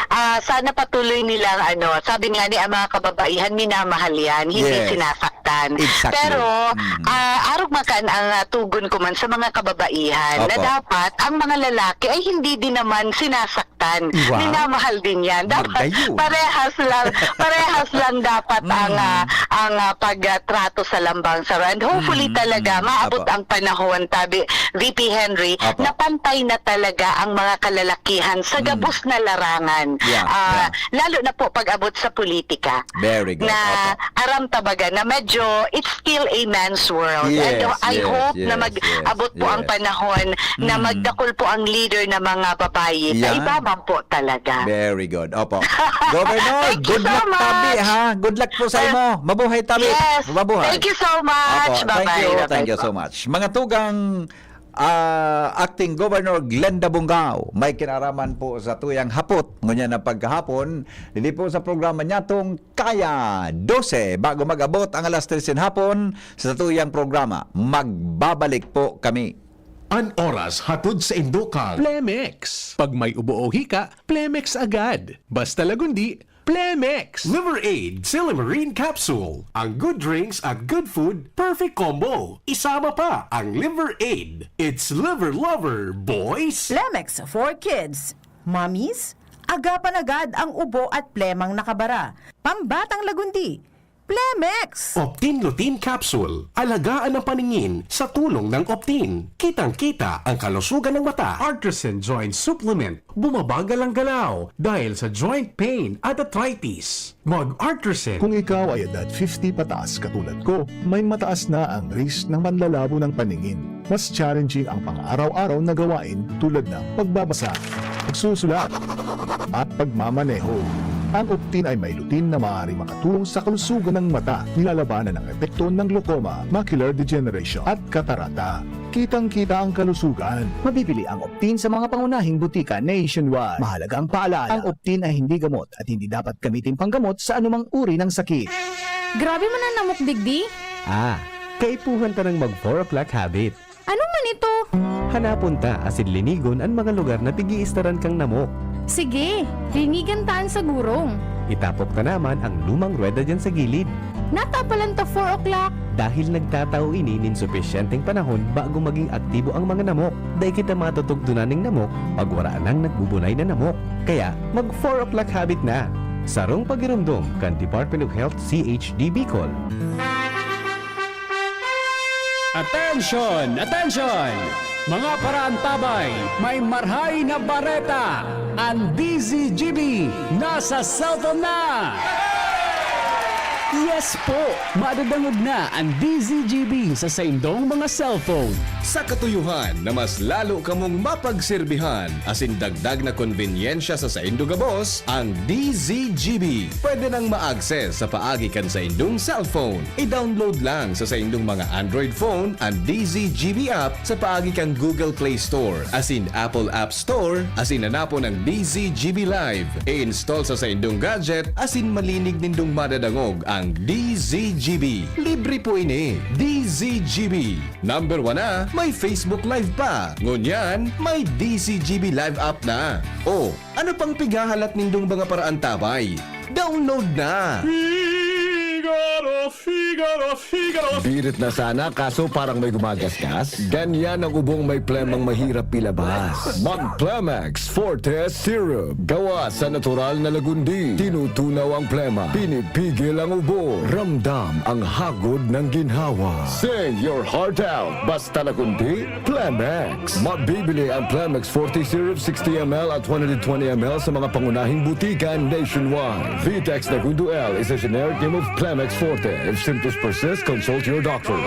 Ah, sana patuloy nilang ano, sabi nga ni ang mga kababaihan, minamahal yan, hindi Yes. sinasaktan. Exactly. Pero, Mm. ah, arog makan ang, ah, tugon ko man sa mga kababaihan na Opo. dapat ang mga lalaki ay hindi din naman sinasaktan. Wow. Minamahal din yan. Dapat Magayon. parehas lang, parehas lang dapat Mm. ang, ah, ang, ah, pagtrato sa lambang saro. And hopefully Mm, talaga, mm. maabot Apo. ang panahon, tabi, V P Henry, Apo. na pantay na talaga ang mga kalalakihan sa Mm. gabos na larangan. Yeah, Ah, yeah. lalo na po pag-abot sa politika. Very good. Na Apo. aram tabaga na medyo it's still a man's world. And Yes, I yes, hope na yes, mag-abot yes, po ang yes. panahon na Mm. magdakul po ang leader na mga babayi sa Yeah. iba man po talaga. Very good. Opo. Governor, Thank you good so luck tabi, much. ha? Good luck po sa Well, imo. Mabuhay tabi. yes. Mabuhay. Thank you so much. Opo. Thank Bye-bye. you. Thank you Bye-bye so po. much. Mga tugang, ah, Acting Governor Glenda Bungao, may kinaraman po sa tuyang hapot. Ngunyan na pagkahapon, dili po sa programa niya tong Kaya dose. Bago mag-abot ang alas tres nin hapon, sa tuyang programa, magbabalik po kami. An oras hatod sa indo kan Plemex. Pag may ubo o hika, Plemex agad. Basta Lagundi, Plemex. Liver Aid Silymarin Capsule. Ang good drinks at good food, perfect combo. Isama pa ang Liver Aid. It's Liver Lover, boys! Plemex for kids. Mommies, agapan agad ang ubo at plemang nakabara. Pambatang Lagundi, Plemex! Optin Lutein Capsule. Alagaan ang paningin sa tulong ng Optin. Kitang-kita ang kalusugan ng mata. Artresin Joint Supplement. Bumabagal ang galaw dahil sa joint pain at arthritis. Mag-Artresin. Kung ikaw ay edad fifty pataas katulad ko, may mataas na ang risk ng panlalabo ng paningin. Mas challenging ang pang-araw-araw na gawain tulad ng pagbabasa, pagsusulat, at pagmamaneho. Ang Optin ay may lutein na maaaring makatulong sa kalusugan ng mata, nilalabanan ang epekto ng glaucoma, macular degeneration, at katarata. Kitang-kita ang kalusugan. Mabibili ang Optin sa mga pangunahing butika nationwide. Mahalagang paalala, ang Optin ay hindi gamot at hindi dapat gamitin panggamot sa anumang uri ng sakit. Grabe man ang namok digdi. Ah, kaipuhan ta nang mag four o'clock habit. Ano man ito? Hanapon ta asin linigon an mga lugar na pig-iistaran kang namok. Sige, linigan ta an sa gurong. Itapok ta naman ang lumang ruweda diyan sa gilid. Natapalan ta four o'clock. Dahil nagtatao ini nin supisyenteng panahon bago maging aktibo ang mga namok. Dai kita matutugdonan nin namok pag wara nang nagbubunay na namok. Kaya, mag four o'clock habit na! Sarong pagiromdom kan Department of Health C H D Bicol. Atensyon! Atensyon! Mga paraantabay, may marhay na bareta! An D Z G B nasa cellphone na! Yes po! Madadangog na an D Z G B sa saindong mga cellphone. Sa katuyohan na mas lalo kamong mapagserbihan asin dagdag na konbenyensya sa saindo gabos, ang D Z G B pwede nang ma-access sa paagi kan saindong cellphone. I-download lang sa saindong mga Android phone an D Z G B app sa paagi kan Google Play Store asin Apple App Store asin hanapon ang D Z G B Live. I-install sa saindong gadget asin malinig nindong madadangog ang D Z G B. Libre po ini. D Z G B. Number one na, may Facebook Live pa. Ngunyan, may D Z G B Live app na. O, ano pang pighahalat nindong mga paraantabay? Download na! Figaro, Figaro, Figaro! Birit na sana, kaso parang may gumagasgas. Ganyan ang ubong may plemang mahirap ilabas. Mag Plemex Forte Syrup. Gawa sa natural na lagundi. Tinutunaw ang plema. Pinipigil ang ubo. Ramdam ang hagod ng ginhawa. Sing your heart out. Basta lagundi, Plemex. Mabibili ang Plemex Forte Syrup sixty M L at one hundred twenty M L sa mga pangunahing butika nationwide. Vitex Nagundo L is a generic name of Plemex Forte. If symptoms persist, consult your doctor.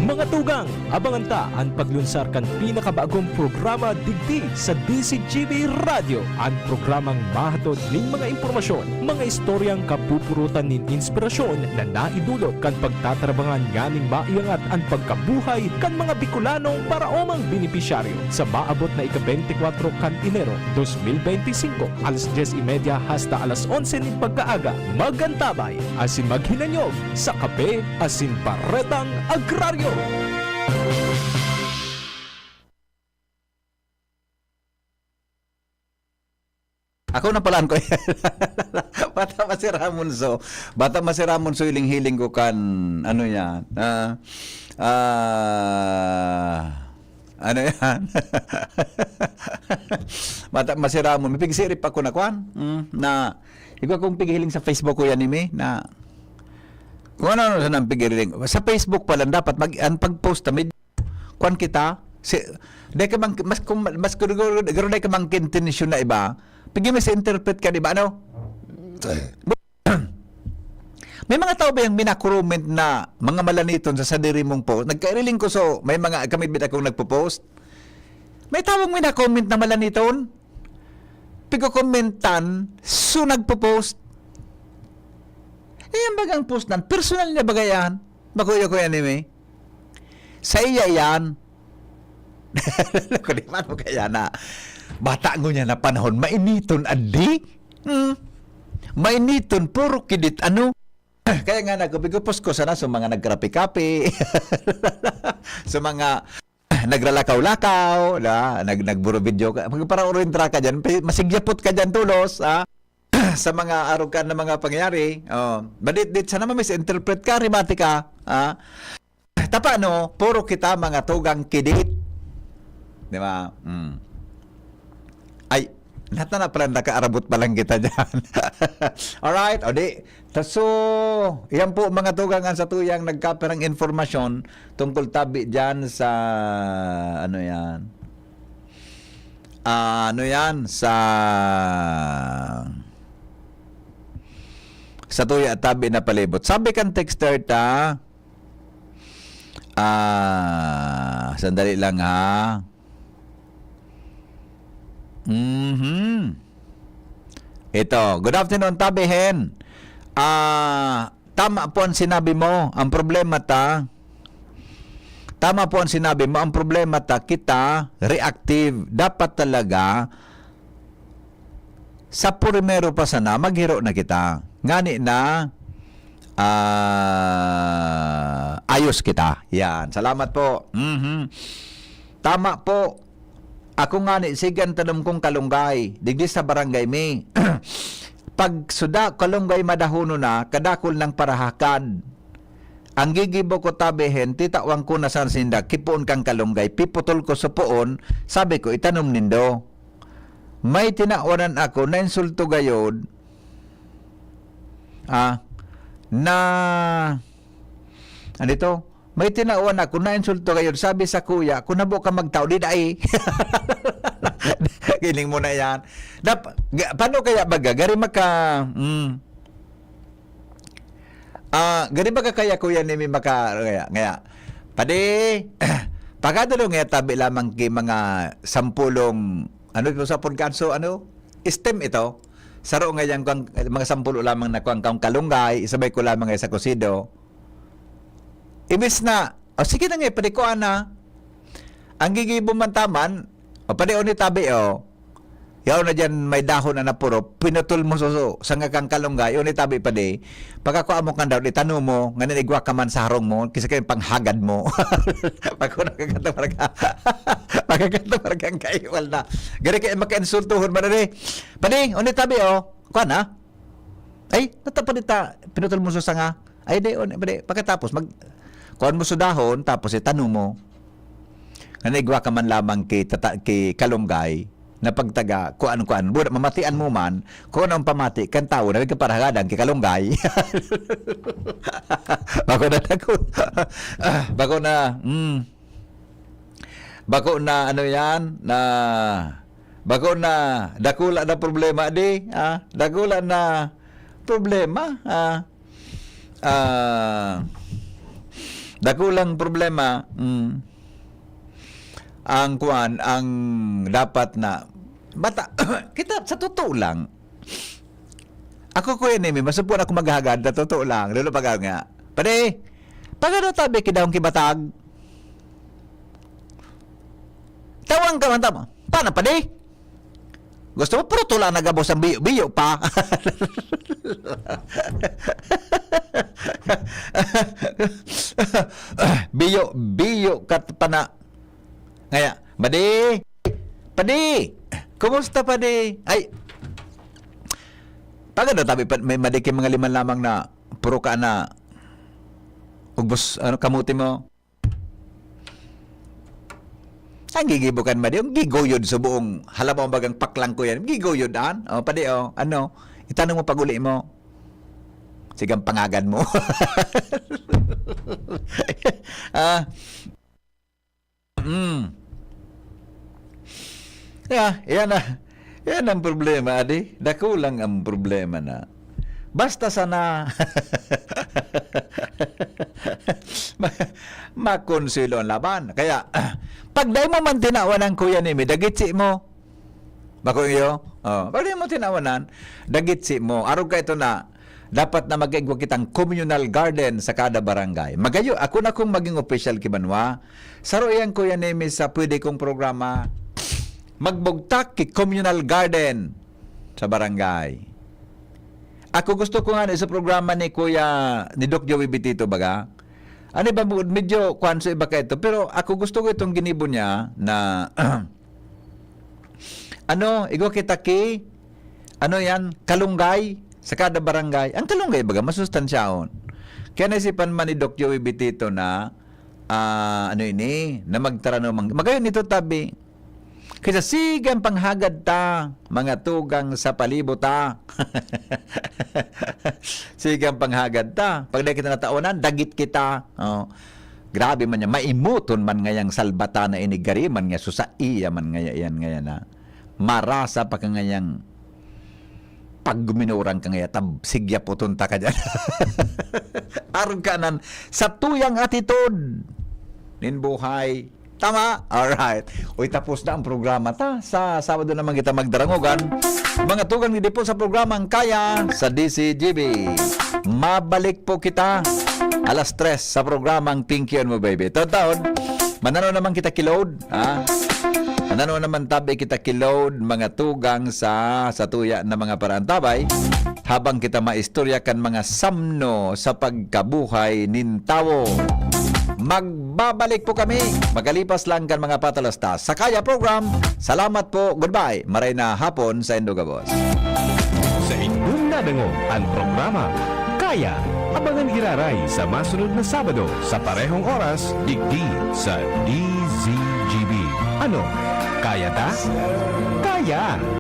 Mga tugang, abangan ta an paglunsar kan pinakabagong programa digdi sa D Z G B Radyo, an programang mahatod nin mga impormasyon, mga istoryang kapupurutan nin inspirasyon na naidulot kan pagtatarabangan nganing maiangat an pagkabuhay kan mga Bicolanong paraomang benepisyaryo. Sa maabot na ika-beintikwatro kan Enero, dos mil beintisinko, alas dyes y media hasta alas onse nin pagkaaga, mag-antabay asin maghinanyog sa Kape asin Baretang Agraryo. Ako na pala, ko. Bata pa si Ramonso. Bata pa si Ramonso, hiling-hiling ko kan, ano yan, ah, ah, ano yan? Bata pa si Ramon. May pigsirip ako na, kwan, mm, na, iba kong pighiling sa Facebook ko yan, Imi, na, kung ano-ano sa nang pighiling. Sa Facebook pa lang, dapat mag, ang pag-post na may kwan kita, si, dai ka mang, mas, kung, mas, garo, garo, garo dai ka mang intensyon na iba, pigyan mo sa interpret ka, di ba, ano? May mga tao ba yung minakomment na mga malaniton sa sadiri mong post? Nagkailing ko, so, may mga, kami bit akong nagpo-post. May tawong minakomment na malaniton? Pigkokomentan, so nagpo-post. Eh, yan bagang post nan, personal niya bagay yan. Makuya ko yan, Imi. Sa iya yan. Kung di man mo kaya na, bata ngunyan na panahon, mainiton, adi? Hmm. Mainiton, puro kidit, ano? Kaya nga, nagkupigupos ko sana sa mga nagkarapi-kapi, sa mga nagralakaw-lakaw, na, nag, nagburuvideo ka. Magparaorintra ka dyan, pe-, masigyapot ka dyan, tulos, ha? Sa mga arog ka na mga pangyayari, oh, madit-dit sana ma-misinterpret ka, remate ka, ha? Tapa, no? Puro kita mga tugang kidit. Di ba? Mm. Ay, lahat na na pala nakaarabot pa lang kita dyan. Alright, o di. Ta-, so, yan po mga tugang ang satuyang nagkapirang informasyon tungkol tabi dyan sa, ano yan? Ah, ano yan? Sa, sa tuya at tabi na palibot. Sabi kan texter ta, ah, sandali lang ha. Mhm. Ito, good afternoon, Tabi Hen. Ah, tama po ang sinabi mo. Ang problema ta, tama po ang sinabi mo. Ang problema ta, kita, reactive. Dapat talaga, sa primero pa sana, maghiro na kita. Ngani na, ah, ayos kita. Yan. Salamat po. Mhm. Tama po. Ako ngani, sige an tanom kong kalunggay, digdi sa barangay mi. Pag suda, kalunggay madahonon na, kadakul nang parahakad. Ang gigibo ko, Tabi Hen, titawan ko na sa sinda, kipoon kang kalunggay, piputol ko sa poon, sabi ko, "Itanom nindo." May tinawanan ako, nainsulto gayod, ah, na, ano ito? May tinawan ako, nainsulto gayod, sabi sa kuya, "Kung nabo ka magtao, di dai." Kiling mo na yan. Dap-, ga-, paano kaya baga? Gari maka, mm. Ah, gani ba ka kaya, Kuya Nemi, maka-, kaya, kaya, padi, pagkadulong nga tabi lamang ki mga sampulong, ano ito sa pagkanso, ano? Stem ito. Saro nga yang kang, mga sampulo lamang na kuwang kang kalunggay, isabay ko lamang sa kusido. Imbis na, "O, sige na nga, padi ko, ana." Ang gigibo man taman, "O, padi, o, ni tabi, o." Yaon na diyan may dahon na napurop, pinutol mo suso, sanga kang kalunggay, o ni tabi pa di, pagkakua mo kan dahon, itano mo, nganing igwa ka man sa harong mo, kisa kayo panghagad mo. Pag ako nakakatamarga, pagkakatamarga ang kaiwal na. Gari kayo makainsultuhon man na di. Padi, o ni tabi, o. Kuha na. Ay, natapad ita, pinutol mo sa sanga. Ay, di, o, di, pagkatapos, mag, kuha mo sa dahon, tapos itano mo. Nanigwa ka man lamang ki, tata, ki kalunggay, na pagtaga, kuan-kuan. Buda, mamatian mo man, kung anong pamati, kan tawo na nagkaparahagadan ki kalunggay. Bako na dako. Ah, bako na, mm. Bako na, ano yan, na, bako na, dakula na problema, di? Ah, dakula na problema, ah. Ah, dakulang problema, mm, ang kuan, ang dapat na bata, kita, sa totoo lang, ako, Kuya Nemi, masupon ako maghagad, sa totoo lang, lalo pag nga, pare, pag ano tabi, kidahong kibatag? Tawang ka man, tama. Paano, pare? Gusto mo, puro tula na gabos ang biyo-biyo pa. Biyo-biyo ka pa na. Ngaya, "Madi! Padi! Kumusta, padi?" Ay! Pagano tabi pa, may madi kay mga liman lamang na puro ka na ugbos, ano, kamuti mo? Ang gigibo kan madi, ang giguyod sa buong halabaw bagang paklang ko yan. Giguyod an? O, padi, o, ano? Itanong mo pag-uli mo. Sigang pangagan mo. Ah. Mm. Yeah, yan na. Yan ang problema, adi. Dakulang ang problema na. Basta sana ma-, makonsuelo ang laban. Kaya, pag dai mo man tinawan ang Kuya Nemi, dagitsi mo. Bako iyo? Oh, pag dai mo tinawanan, dagitsi mo. Arog ka ito na, dapat na mag-igwa kitang communal garden sa kada barangay. Magayo, ako na kung maging opisyal ki Banwa. Saro iyan, Kuya Nemi, sa pwede kong programa. Magbugtak ki communal garden sa barangay. Ako gusto ko nga sa programa ni Kuya, ni Doc Joey Bitito, baga. Ano ba, medyo kwan sa iba ka ito. Pero ako gusto ko itong ginibo niya na, ano, igwa kita ki, ano yan, kalunggay sa kada barangay. Ang kalunggay, baga, masustansyaon. Kaya naisipan man ni Doc Joey Bitito na, ah, ano ini, na magtarano mang-, magayon ito tabi. Kaysa sigang panghagad ta, mga tugang sa palibot ta. Sigang panghagad ta. Pag dai kita natawanan, dagit kita. Oh. Grabe man niya, maimuton man ngayang salbata na ini, gari man nga, susaiya man ngaya, yan ngaya na. Marasa pa ka ngayang pag guminuran ka ngaya, tab-, sigya puton ta ka dyan. Arog ka nan, sa tuyang atitod nin buhay. Tama? Alright. Uy, tapos na ang programa ta. Sa Sabado naman kita magdarangogan. Mga tugang ni Dipo sa programang Kaya sa D C G B. Mabalik po kita alas tres sa programang Tingkion Mo Baby. Taon-taon, manano naman kita ki Lord, ha? Manano naman tabi kita ki Lord, mga tugang sa, sa tuya na mga paraantabay. Habang kita maistorya kan mga samno sa pagkabuhay nin tawo. Magbabalik po kami, magalipas lang kan mga patalastas sa Kaya Program. Salamat po, goodbye. Maray na hapon sa Indo gabos. Sa inyong nadangog ang programa Kaya, abangan giraray sa masunod na Sabado sa parehong oras, digdi sa D Z G B. Ano? Kaya ta? Kaya!